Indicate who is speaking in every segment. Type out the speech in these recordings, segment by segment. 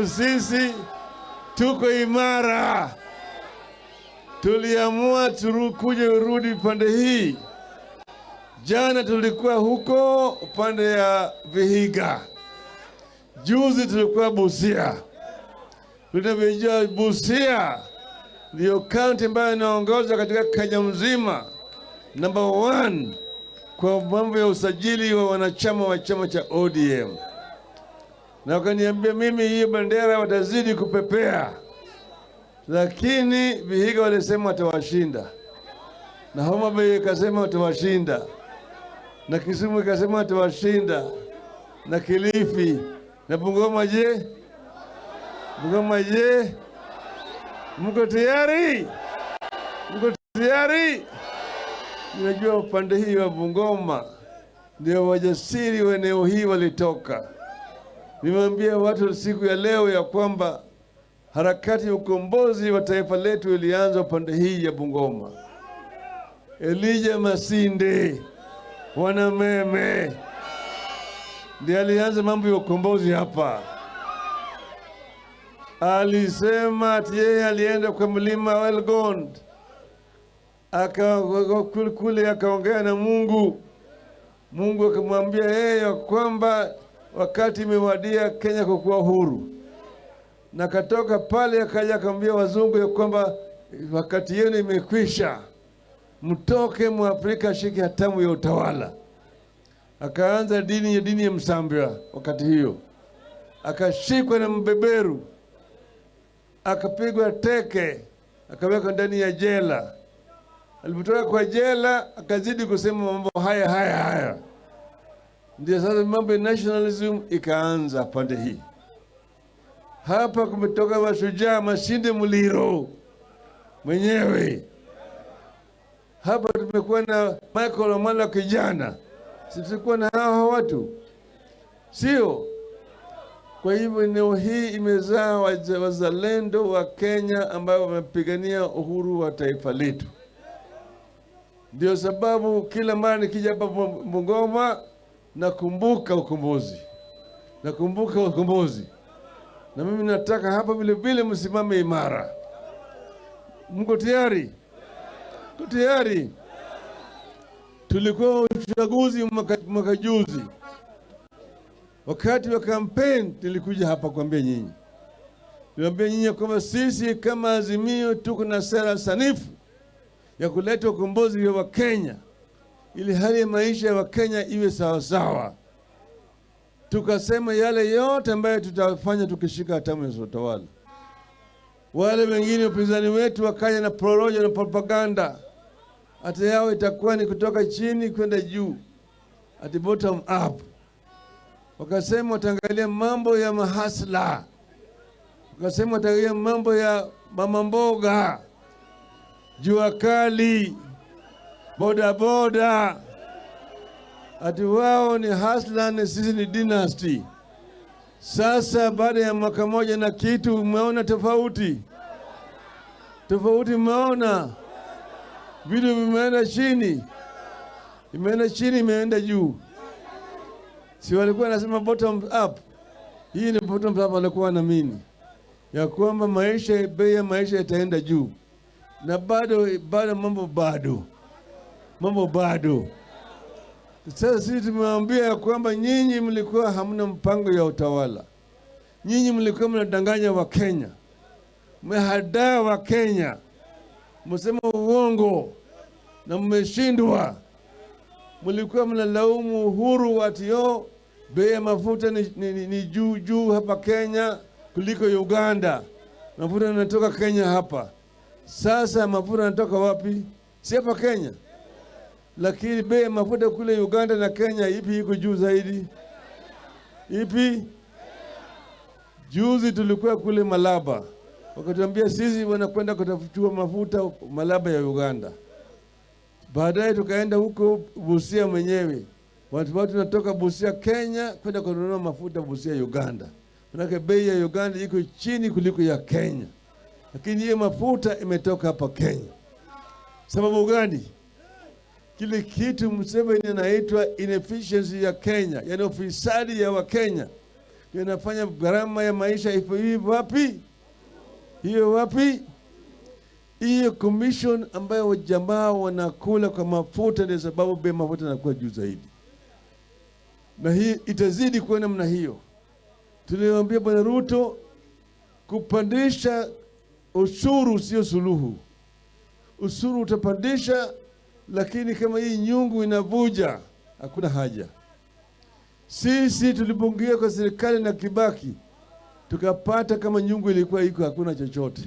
Speaker 1: Kwa hivyo sisi tuko imara, tuliamua turukuje urudi pande hii. Jana tulikuwa huko upande ya Vihiga, juzi tulikuwa Busia. Tunavyojua, Busia ndiyo kaunti ambayo inaongoza katika Kenya mzima, number one kwa mambo ya usajili wa wanachama wa chama cha ODM, na wakaniambia mimi hiyo bendera watazidi kupepea, lakini Vihiga walisema watawashinda, na Homa Bay ikasema watawashinda, na Kisumu ikasema watawashinda, na Kilifi na Bungoma. Je, Bungoma je? Mko tayari? Mko tayari? Unajua, upande hii wa Bungoma ndio wajasiri wa eneo hii walitoka. Nimeambia watu siku ya leo ya kwamba harakati ya ukombozi wa taifa letu ilianza upande hii ya Bungoma. Elijah Masinde Wanameme ndiye alianza mambo ya ukombozi hapa. Alisema ati yeye alienda kwa mlima wa Elgon aka kule akaongea na Mungu. Mungu akamwambia yeye ya kwamba wakati imewadia Kenya kukuwa huru, na katoka pale akaja akamwambia wazungu ya kwamba wakati yenu imekwisha, mtoke Mwafrika ashike hatamu ya utawala. Akaanza dini ya Msambwa wakati hiyo, akashikwa na mbeberu, akapigwa teke, akawekwa ndani ya jela. Alipotoka kwa jela akazidi kusema mambo haya haya haya, ndio sasa mambo ya nationalism ikaanza pande hii. Hapa kumetoka mashujaa Masinde Muliro mwenyewe. Hapa tumekuwa na Michael Wamalwa kijana, si tulikuwa na hawa watu, sio? Kwa hivyo eneo hii imezaa wazalendo wa Kenya ambao wamepigania uhuru wa taifa letu. Ndio sababu kila mara nikija hapa Bungoma nakumbuka ukombozi, nakumbuka ukombozi, na mimi nataka hapa vile vile msimame imara. Mko tayari? Mko tayari? Tulikuwa uchaguzi mwaka juzi, wakati wa kampeni nilikuja hapa kuambia nyinyi, niwaambia nyinyi kwamba sisi kama Azimio tuko na sera sanifu ya kuleta ukombozi wa Kenya ili hali ya maisha ya Wakenya iwe sawasawa. Tukasema yale yote ambayo tutafanya tukishika hatamu ya utawala. Wale wengine upinzani wetu wakaja na porojo na propaganda, hata yao itakuwa ni kutoka chini kwenda juu, ati bottom up. Wakasema wataangalia mambo ya mahasla, wakasema wataangalia mambo ya mama mboga, jua kali, bodaboda, ati wao ni hustler na sisi ni dynasty. Sasa baada ya mwaka moja na kitu, umeona tofauti tofauti, umeona vitu vimeenda chini, imeenda chini, imeenda juu. Si walikuwa nasema bottom up? Hii ni bottom up, walikuwa wanaamini ya kwamba maisha, bei ya maisha itaenda juu, na bado bado mambo bado mambo bado. Sasa sisi tumewaambia ya kwamba nyinyi mlikuwa hamna mpango ya utawala, nyinyi mlikuwa mnadanganya Wakenya, mmehadaa Wakenya, msema uongo na mmeshindwa. Mlikuwa mnalaumu Uhuru ati oh, bei ya mafuta ni juu juu hapa Kenya kuliko Uganda, mafuta yanatoka Kenya hapa. Sasa mafuta yanatoka wapi? Si hapa Kenya? Lakini bei ya mafuta kule Uganda na Kenya, ipi iko juu zaidi? Ipi? Juzi tulikuwa kule Malaba, wakatuambia sisi wanakwenda kutafutua mafuta Malaba ya Uganda. Baadaye tukaenda huko Busia mwenyewe, watu natoka Busia Kenya kwenda kununua mafuta Busia Uganda, manake bei ya Uganda iko chini kuliko ya Kenya, lakini hiyo mafuta imetoka hapa Kenya. Sababu gani? Kile kitu Museveni anaitwa inefficiency ya Kenya, yani ufisadi ya Wakenya. Inafanya gharama ya maisha ipo hivi wapi? Hiyo wapi? Hiyo commission ambayo jamaa wanakula kwa mafuta ndio sababu bei mafuta inakuwa juu zaidi, na hii itazidi kuwa namna hiyo. Tuliwaambia Bwana Ruto, kupandisha ushuru sio suluhu. Ushuru utapandisha, lakini kama hii nyungu inavuja, hakuna haja. Sisi tulipoingia kwa serikali na Kibaki, tukapata kama nyungu ilikuwa iko, hakuna chochote.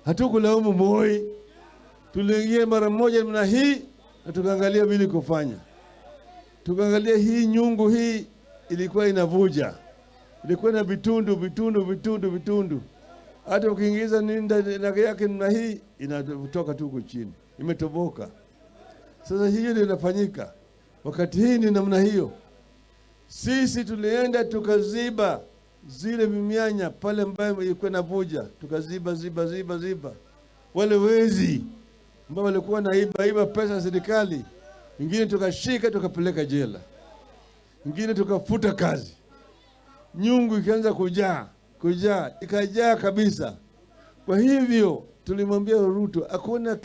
Speaker 1: Hatukulaumu Moi, tuliingia mara moja namna hii na tukaangalia vile kufanya, tukaangalia hii nyungu hii ilikuwa inavuja, ilikuwa na vitundu vitundu vitundu vitundu, hata ukiingiza nini ndani yake namna hii inatoka tu huko chini, imetoboka. Sasa hiyo ndio inafanyika wakati hii ni namna hiyo. Sisi tulienda tukaziba zile vimianya pale ambayo ilikuwa inavuja, tukaziba ziba ziba ziba. Wale wezi ambao walikuwa naiba iba pesa ya serikali, wengine tukashika tukapeleka jela, wengine tukafuta kazi. Nyungu ikaanza kujaa kujaa, ikajaa kabisa. Kwa hivyo tulimwambia Ruto hakuna kitu